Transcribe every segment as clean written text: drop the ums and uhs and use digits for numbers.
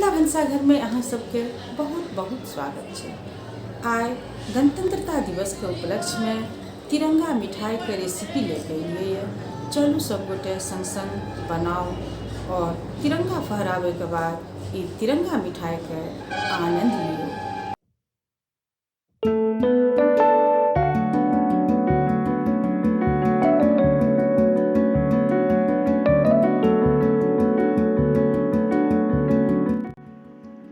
मिथिला भनसाघरमे अहाँ सबके बहुत बहुत स्वागत छै। आइ गणतंत्रता दिवसके उपलक्ष्यमे तिरंगा मिठाइके रेसिपी लऽ कऽ एलियै यऽ। चलू सब गोटे संग संग बनाउ आओर तिरंगा फहराबैके बाद ई तिरंगा मिठाइके आनन्द लियौ।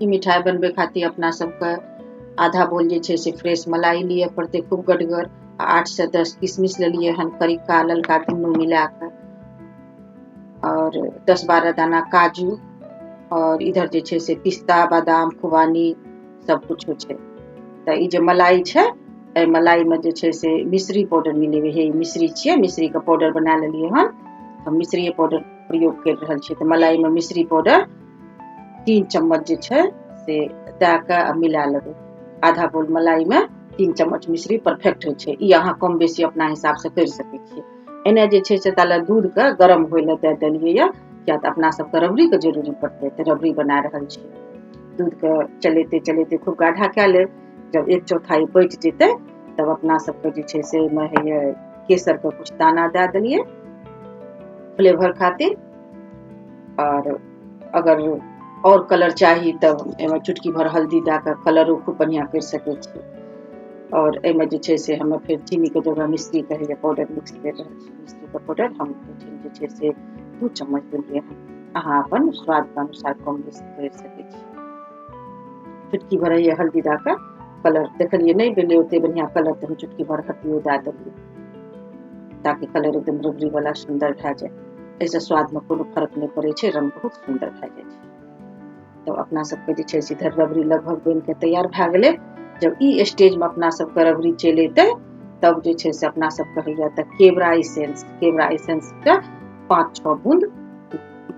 ई मिठाइ बनबै खातिर अपना सबके आधा बोल जे छै से फ्रेश मलाई लिअ पड़तै खूब गढ़गर आ 8 से 10 किशमिश लेलियै हन, करिका ललका दुनू मिला कऽ, आओर 10-12 दाना काजू, आओर इधर जे छै से पिस्ता, बादाम, खुबानी सब कुछो छै। तऽ ई जे मलाई छै, एहि मलाइमे जे छै से मिश्री पाउडर मिलेबै। हे, ई मिश्री छियै, मिश्रीके पाउडर बना लेलियै हन। हम मिश्रिए पाउडर प्रयोग करि रहल छियै। तऽ मलाइमे मिश्री पाउडर 3 चम्मच जे छै से दए कऽ आ मिला लेबै। आधा बोल मलाइमे 3 चम्मच मिश्री परफेक्ट होइ छै। ई अहाँ कम बेसी अपना हिसाबसँ करि सकै छियै। एने जे छै से ताले दूधके गरम होइ लए दए देलियै यऽ, किया तऽ अपना सबके रबड़ीके जरूरी पड़तै, तऽ रबड़ी बना रहल छियै। दूधके चलेते चलेते खूब गाढ़ा कए लेब। जब एक चौथाई बचि जेतै, तब अपना सबके जे छै से ओहिमे होइए केसरके कुछ दाना दए देलियै फ्लेवर खातिर। आओर अगर आओर कलर चाही तब एहिमे चुटकी भर हल्दी दए कऽ कलरो खूब बढ़िआँ करि सकै छी। आओर एहिमे जे छै से हमे फेर चीनीके जगह मिश्रीके होइए पाउडर मिक्स करि रहल छी। मिश्रीके पाउडर हम जे छै से 2 चम्मच देलियै हन। अहाँ अपन स्वादके अनुसार कम बेसी करि सकै छी। चुटकी भर होइए हल्दी दए कऽ कलर देखलियै नहि भेलै ओते बढ़िआँ कलर, तऽ हम चुटकी भर हल्दियो दए देलियै, ताकि कलर एकदम रबड़ीवला सुन्दर भए जाय। एहिसँ स्वादमे कोनो फर्क नहि पड़ै छै, रंग बहुत सुन्दर भए जाइ छै। तब अपना सबके जे छै से इधर रबड़ी लगभग बनि कऽ तैयार भए गेलै। जब ई स्टेजमे अपना सबके रबड़ी चलि एतै, तब जे छै से अपना सबके होइए तऽ केवड़ा इसेंस, केवड़ा इसेंसके 5-6 बूंद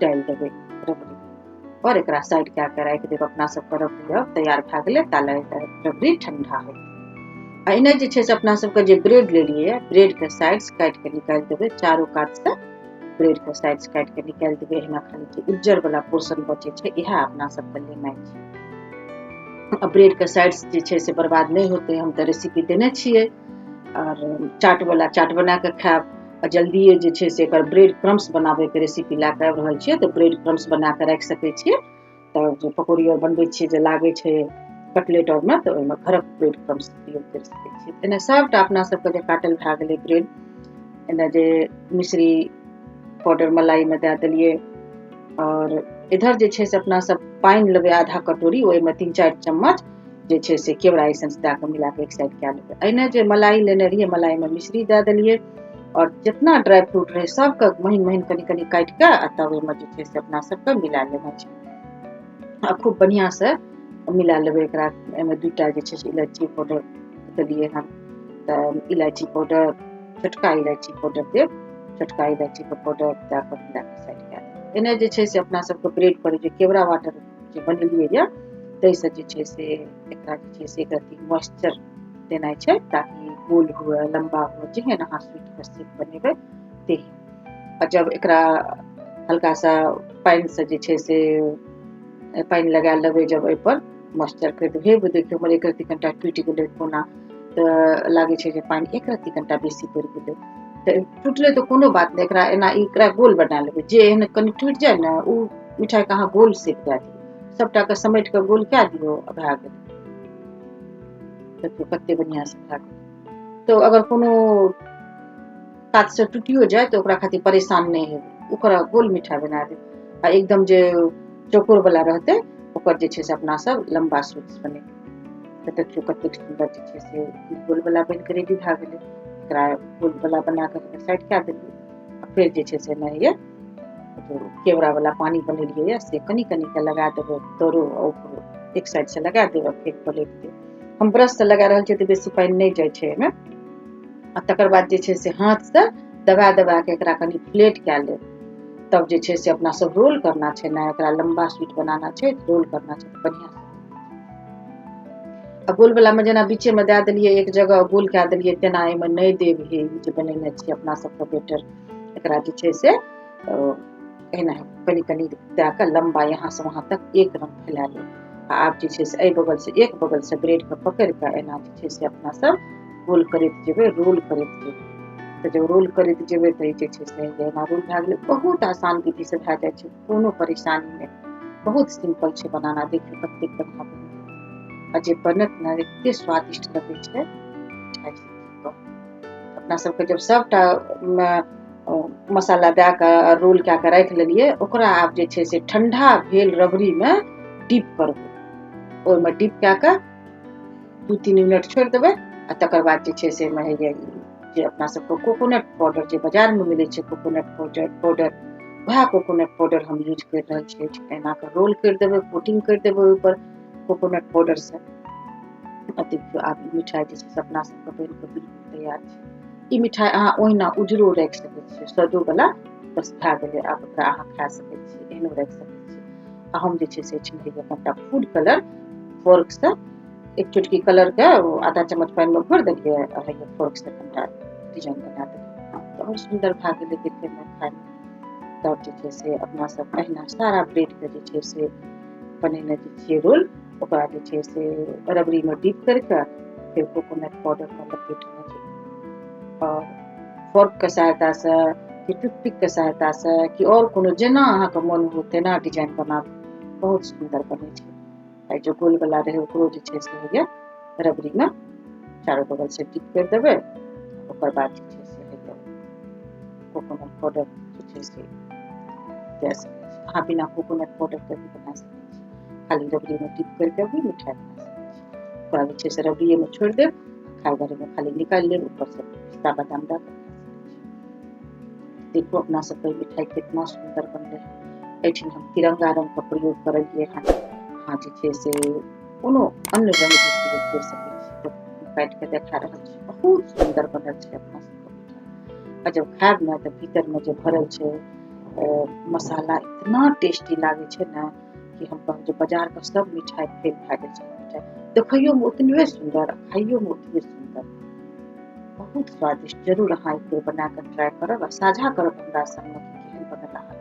डालि देबै रबड़ी आओर एकरा साइड कए कऽ राखि देब। अपना सबके रबड़ी अब तैयार भए गेलै। ताले रबड़ी ठंडा होतै आ एने जे छै से अपना सबके जे ब्रेड लेलियै, ब्रेडके साइड्स काटि कऽ निकालि देबै। चारू कातसँ ब्रेडके साइड्स काटि कऽ निकालि देबै। एहिना खाली जे उज्जर वाला पोर्शन बचै छै, इएह अपना सबके लेनाइ छै। आ ब्रेडके साइड्स जे छै से बर्बाद नहि होतै। हम तऽ रेसिपी देने छियै आओर चाट वाला चाट बना कऽ खायब आ जल्दिए जे छै से एकर ब्रेड क्रम्स बनाबैके रेसिपी लए कऽ आबि रहल छियै, तऽ ब्रेड क्रम्स बना कऽ राखि सकै छियै। तऽ जे पकौड़ी आर बनबै छियै, जे लागै छै कटलेट आरमे, तऽ ओहिमे घरक ब्रेड क्रम्स प्रयोग करि सकै छियै। एना सभटा अपना सबके जे काटल भए गेलै ब्रेड, एना जे मिश्री पाउडर मलाइमे दए देलियै। आओर इधर जे छै से अपना सब पानि लेबै आधा कटोरी, ओहिमे 3-4 चम्मच जे छै से केवड़ा इसेंस दए कऽ मिला कऽ एक साइड कए लेबै। एहिने जे मलाई लेने रहियै, मलाइमे मिश्री दए देलियै आओर जितना ड्राई फ्रूट रहै, सबके महीन महीन कनि कनि काटि कऽ आ तब ओहिमे जे छै से अपना सबके मिला लेना छै आ खूब बढ़िआँसँ मिला लेबै एकरा। एहिमे दूटा जे छै से इलायची पाउडर देलियै हन। तऽ इलायची पाउडर, छोटका इलायची पाउडर देब। छोटका इलायचीके पाउडर दए कऽ मिला कऽ साइड कए देब। एने जे छै से अपना सबके ब्रेड पर जे केवड़ा वाटर जे बनेलियै यऽ, ताहिसँ जे छै से एकरा जे छै से एक रत्ती मॉइस्चर देनाइ छै, ताकि गोल हुए, लम्बा हुए, जेहन अहाँ स्वीटके शेप बनेबै तेहन। आ जब एकरा हल्का सा पानिसँ जे छै से पानि लगा लेबै, जब एहिपर मॉइस्चर करि देबै, हे देखियौ, हमर एक रत्ती कनिटा टूटि गेलै कोना। तऽ लागै छै जे पानि एक रत्ती कनिटा बेसी पड़ि गेलै, तऽ टूटलै तऽ कोनो बात नहि। एकरा एना एकरा गोल बना लेबै। जे एहन कनि टूटि जाय ने, ओ मिठाइके अहाँ गोल शेप दए दियौ। सभटाके समेट कऽ गोल कए दियौ आ भए गेलै। देखियौ, कते बढ़िआँसँ भए गेलै। तऽ अगर कोनो कातसँ टूटियो जाय, तऽ ओकरा खातिर परेशान नहि हेबै। ओकरा गोल मिठाइ बना देब आ एकदम जे चौकोर वाला रहतै, ओकर जे छै से अपना सब लम्बा स्वीट्स बनेबै। तऽ देखियौ, कतेक सुन्दर जे छै से गोल वाला बनि कऽ रेडी भए गेलै। एकरा गोल वाला बना कऽ साइड कए देलियै आ फेर जे छै से एनाहिये केवड़ा वाला पानि बनेलियै यऽ, से कनि कनि कऽ लगा देबै तरो आ ऊपरो। एक साइड से लगा देब आ फेर पलटि देब। हम ब्रश से लगा रहल छियै, तऽ बेसी पानि नहि जाइ छै एहिमे। आ तकर बाद जे छै से हाथसँ दबा दबा कऽ एकरा कनि फ्लेट कए लेब। तब जे छै से अपना सब रोल करना छै ने, एकरा लम्बा स्वीट बनाना छै, रोल करना छै, तऽ बढ़िआँ। आ गोल वला मे जेना बीचेमे दए देलियै, एक जगह गोल कए देलियै, तेना एहिमे नहि देब। हे, ई जे बनेने छियै अपना सबके बेटर, एकरा जे छै से एहिना कनि कनि दए कऽ लम्बा यहाँसँ वहाँ तक एक रंग फैला लेब। आ आब जे छै से एहि बगलसँ एक बगलसँ ब्रेडके पकड़ि कऽ एना जे छै से अपना सब गोल करैत जेबै, रोल करैत जेबै। तऽ जब रोल करैत जेबै तऽ जे छै से एना रोल भए गेलै। बहुत आसान विधिसँ भए जाइ छै, कोनो परेशानी नहि, बहुत सिम्पल छै बनाना। देखियौ कतेक बढ़िआँ बनि गेल आ जे बनत ने एते स्वादिष्ट लगै छै मिठाइ। अपना सबके जब सबटा मसाला दए कऽ रोल कए कऽ राखि लेलियै, ओकरा आब जे छै से ठंडा भेल रबड़ीमे डिप करबै। ओहिमे डिप कए कऽ 2-3 मिनट छोड़ि देबै आ तकर बाद जे छै से एहिमे जे अपना सबके कोकोनट पाउडर जे बाजारमे मिलै छै कोकोनट पाउडर, वएह कोकोनट पाउडर हम यूज करि रहल छियै। एना कऽ रोल करि देबै, कोटिंग करि देबै ओहिपर कोकोनट पाउडरसँ। आ देखियौ आब ई मिठाइ जे छै से अपना सबके बनि कऽ बिल्कुल तैयार छै। ई मिठाइ अहाँ ओहिना उजरो राखि सकै छियै, सदोवला बस भए गेलै, आब ओकरा अहाँ खा सकै छियै, एहनो राखि सकै छियै। आ हम जे छै से कनिटा फूड कलर फोर्कसँ एक चुटकी कलरके आधा चम्मच पानिमे घोरि देलियै आ फोर्कसँ कनिटा डिजाइन बना देलियै तऽ आओर सुन्दर भए गेलै देखैमे, खायमे। तब जे छै से अपना सब अहिना सारा ब्रेडके जे छै से बनेने जे छियै रोल, ओकरा जे छै से रबड़ीमे डिप करि कऽ फेर कोकोनट पाउडरमे लपेटने छै आओर फोर्कके सहायतासँ कि टूथपिकके सहायतासँ कि आओर कोनो जेना अहाँके मोन हो तेना डिजाइन बनाबू, बहुत सुन्दर बनै छै। आ जे गोलवला रहै ओकरो जे छै से होइए रबड़ीमे चारू बगलसँ डिप करि देबै, ओकर बाद जे छै से होइए कोकोनट पाउडर जे छै से दए सकै छी। अहाँ बिना कोकोनट पाउडरके भी बना सकै छी, खाली रबड़ीमे डिप करिके भी मिठाइ बना सकै छी। ओकरा जे छै से रबड़िएमे छोड़ि देब, खाय घड़ीमे खाली निकालि लेब, ऊपरसँ पिस्ता बादाम दए कऽ खा सकै छी। देखू अपना सबके मिठाइ कितना सुन्दर बनलै हँ। एहिठाम हम तिरंगा रंगके प्रयोग करलियै हँ, अहाँ जे छै से कोनो अन्य रंग भी प्रयोग करि सकै छी। काटि कऽ देखा रहल छी, बहुत सुन्दर बनल छै अपना सबके मिठाइ। आ जब खायब ने तऽ भीतरमे जे भरल छै मसाला इतना टेस्टी लागै छै ने कि हम कहब जे बाजारके सब मिठाइ फेल भए जाइ छै। मिठाइ देखैयोमे ओतबे सुन्दर, खाइयोमे ओतबे सुन्दर, बहुत स्वादिष्ट। जरूर अहाँ एक बेर बना कऽ ट्राई करब आ साझा करब हमरा संगमे कि केहन बनल अहाँके।